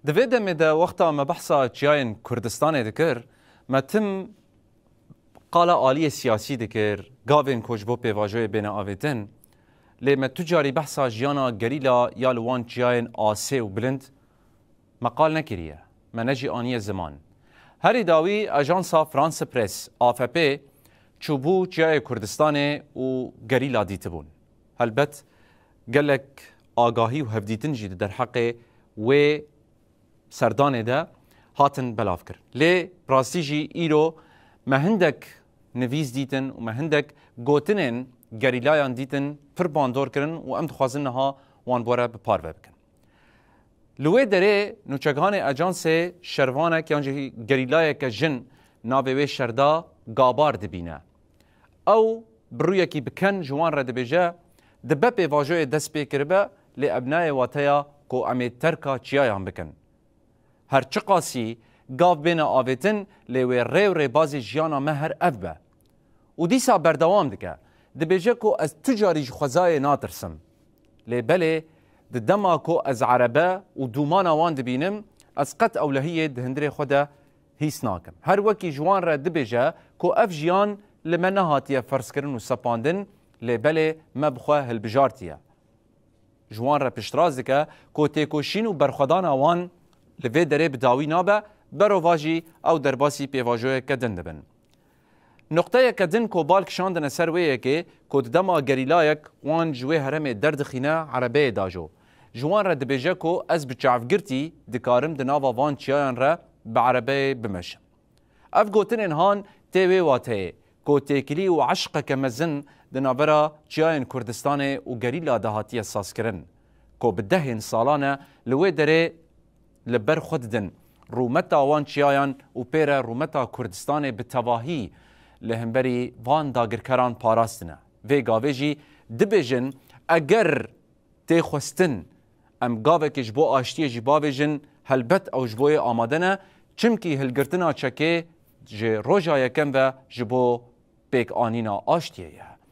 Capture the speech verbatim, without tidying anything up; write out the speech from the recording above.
Di vê demê de wexta me behsa çiyayên Kurdistanê dikir, me tim qala aliyê siyasî dikir, gavên ku ji bo pêvajoyê bêne avêtin. Lê me tu carî behsa jiyana gerîla ya li wan çiyayên asê û bilind me qal nekiriye. Me ne jî aniye ziman. Herî dawî ajansa France Press, A F P, çûbû çiyayê Kurdistanê û gerîla dîtibûn. Helbet gelek agahî û hevdîtin jî di derheqê wê serdanê de hatin belavkirin. Lê rastî jî îro me hindek nivîs dîtin û me hindek gotinên gerîlayan dîtin pir bandor kirin û em dixwazin niha wan bi we re bi parve bikin. Li wê derê nûçeganê ajansê şervanek yan jî gerîlayeke jin navê wê şerda Gabar dibîne. Ew bi rûyekî bi ken ji wan re dibêje, dibe pêvajoyê dest pê kiribe, lê ev nayê wateya ku em ê terka çiyayan bikin. Her çiqasî gav bêne avêtin, lê wê rê û rêbazê jiyana me her ev be. Û dîsa berdewam dike. Dibêje ku ez tu carî ji xwezayê natirsim. Lê belê, di dema ku ez erebe û dûmana wan dibînim, ez qet ewlehiyê di hundirê xwe de hîs nakim. Her wekî ji wan re dibêje ku ev jiyan li me nehatiye ferzkirin û sepandin, lê belê me bi xwe hilbijartiye. Ji wan re piştrast dike ku têkoşîn û berxwedana wan li vê derê bi dawî nabe, berovajî ew derbasî pêvajoyeke din dibin. Nuqteyeke din ku bal kişandine ser wê yekê ku di dema gerîlayek wan ji wê heremê derdixîne erebeyê dajo. Ji wan re dibêje ku ez bi çavgirtî dikarim di nava van çiyayan re bi erebeyê bimeşim. Ev gotinên han tê wê wateyê ku têkilî û eşqeke mezin di navbera çiyayên Kurdistanê û gerîla de hatiye sazkirin, ku bi dehên salan e li wê derê li ber xwe didin, rûmeta wan çiyayan û pê re rûmeta Kurdistanê bi tevahî li hemberî van dagirkeran parastine. Vê gavê jî dibêjin, eger tê xwestin em gavekê ji bo aştiyê jî bavêjin, helbet ew ji bo yê amade ne, çimkî hilgirtina çekê ji roja yekem ve ji bo pêkanîna aştiyê ye.